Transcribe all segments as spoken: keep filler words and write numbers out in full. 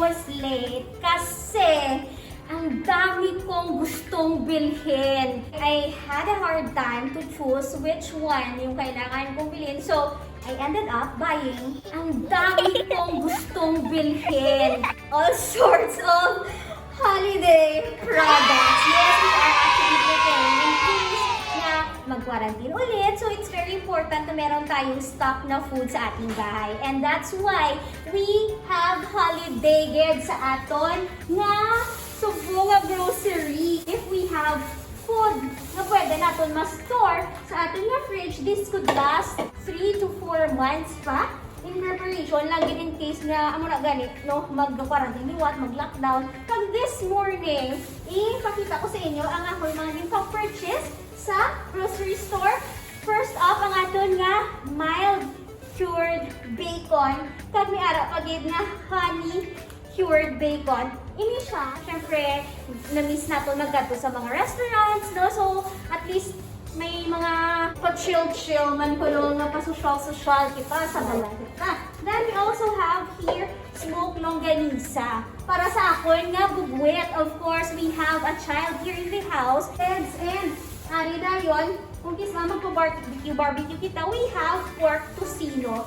was late kasi ang dami kong gustong bilhin. I had a hard time to choose which one yung kailangan kong bilhin. So, I ended up buying ang dami kong gustong bilhin. All sorts of holiday products. Yes, we are actually preparing in case na mag-quarantine ulit. So, it's very important na meron tayong stock na food sa ating bahay. And that's why we have holiday gid sa aton nga subong nga grocery. If we have food nga pwede naton ma-store sa aton nga fridge, this could last three to four months pa in preparation lang gid in case nga amo na gani, no, mag-quarantine liwat, mag-lockdown. Kag this morning, ipakita ko sa inyo ang akon mga ginpa-purchase sa grocery store. First up, ang aton nga mild cured bacon, kag may ara pa gid nga honey cured bacon. Ini siya, syempre, na-miss nato magkadto sa mga restaurants, no? So, at least, may mga pa-chill-chill man kuno nga pa-social-social kita sa balay kita. Then, we also have here smoked longganisa. Para sa akon nga bugwit, of course, we have a child here in the house. Kids, and ari dayon, kung kisma magpa-barbecue, barbecue kita, we have pork tocino.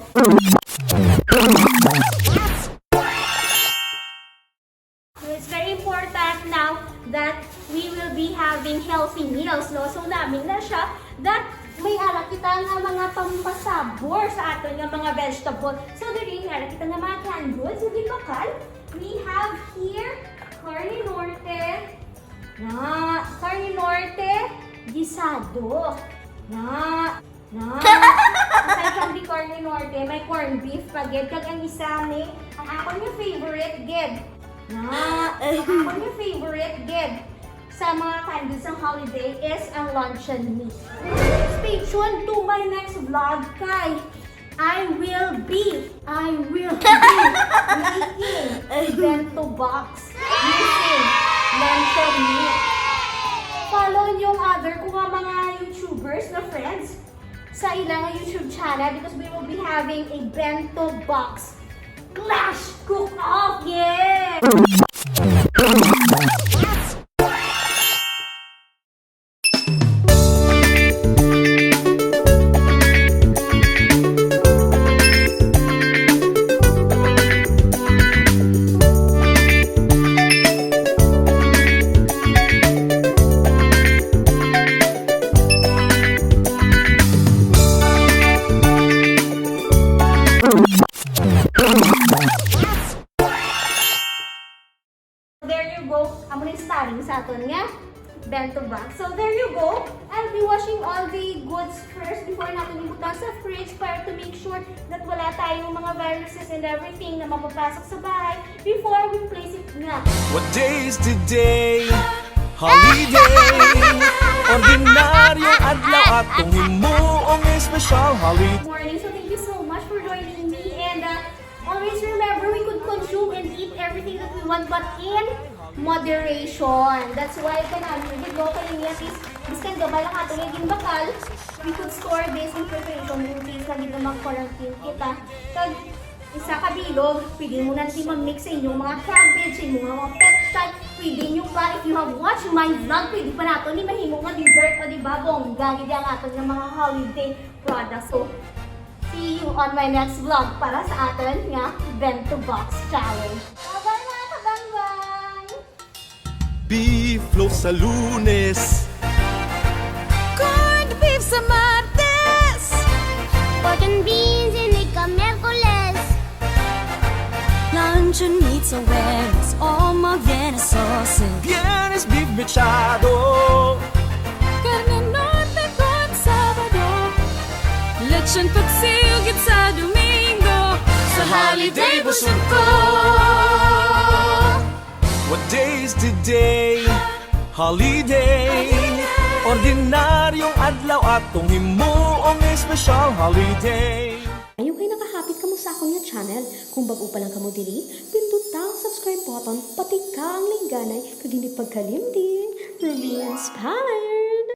So, it's very important now that we will be having healthy meals, no? So, nami na siya that may ara kita nga mga pampasabor sa aton nga mga vegetable. So, diri may ara kita nga mga canned goods, so, di ba, Kal? We have here carne norte, na, carne norte, gisado, na, na. Aside from the carne norte, may corned beef pa gid. Kag ang isa ni, ang akon nga favorite gid. Na, ang akon nga favorite gid sa mga canned goods sang holiday is ang luncheon meat. Stay tuned to my next vlog kay I will be, I will be making a bento box using luncheon meat. Follow niyo ang other ko nga mga YouTubers na friends sa ilang YouTube channel because we will be having a bento box clash cook-off. Yeah! There you go. Amo na yung starring sa aton nga bento box. So, there you go. I'll be washing all the goods first before natin ibutang sa fridge para to make sure that wala tayong mga viruses and everything na mapapasok sa bahay before we place it nga. What day is today? Holiday! Ordinaryong adlaw atong himuong espesyal holiday. Morning. So, thank you so much for joining me. And, uh, always remember, we could consume and eat everything that we want, but in moderation. That's why kanami gid, no, kay niya is, biskan gamay lang ato nga ginbakal, we could store this in preparation in case na gid na mag-quarantine kita. Kag isa ka bilog, pwede mo na ni ma-mix sa inyong mga cabbage, sa inyong mga petchay. Pwede nyo pa, if you have watched my vlog, pwede pa nato ni mahimo nga dessert, o di ba, bongga gid ang aton nga mga holiday products. So, see you on my next vlog para sa aton nga bento box challenge. Bye-bye, mga kabangbang! Beef loaf sa Lunes. Corned beef sa Martes. Pork and beans in ka Miyerkules. Luncheon meat sa Huwebes, o mga Vienna sausage. Biyernes beef mechado. Carne norte kon Sabado. Lechon paksiw gid sa Domingo. Sa holiday busog ko. What day is today? Holiday. Ordinaryong adlaw atong himuong espesyal holiday. Ayo kay nakahapit kamo sa akon nga channel. Kung bag-o pa lang kamo diri, pinduta ang subscribe button, patika ang lingganay, kag hindi pagkalimti, Ruby Inspire!